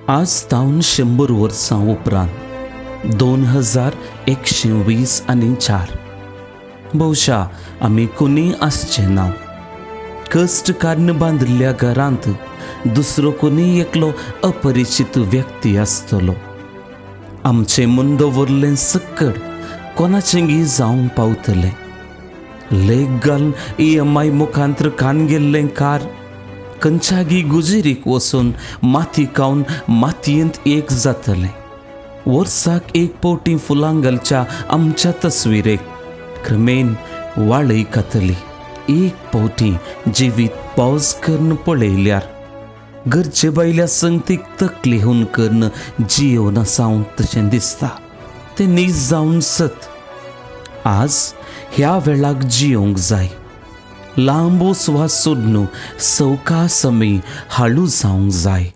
आज तावन 100 वर्सां उपरांत 2124, भोवशा आमी कोणी आसचे ना. कश्ट काडून बांदिल्ल्या घरांत दुसरो कोणी एकलो अपरिचीत व्यक्ती आसतलो. आमचें म्हूण दवरलें सक्कड कोणाचेंगी जावंक पावतलें. लेख घालून ईएमआय मुखांत्र कान गेल्लें कार खंयच्यागी गुजरीक वचून माती खावन मातयेंत एक जातलें. वर्साक एक फावटी फुलां घालच्या आमच्या तस्विरेक क्रमेन वाळय खातली. एक फावटी जिवीत पावस करून पळयल्यार गरजे बायल्या संगतीक तकली हून करून जियोवन आसा तशें दिसता. तें नीज जावन सत. आज ह्या वेळाक जियोंक जाय. लांबो स्वास सोडून सवकास आमी हाळू जावंक जाय.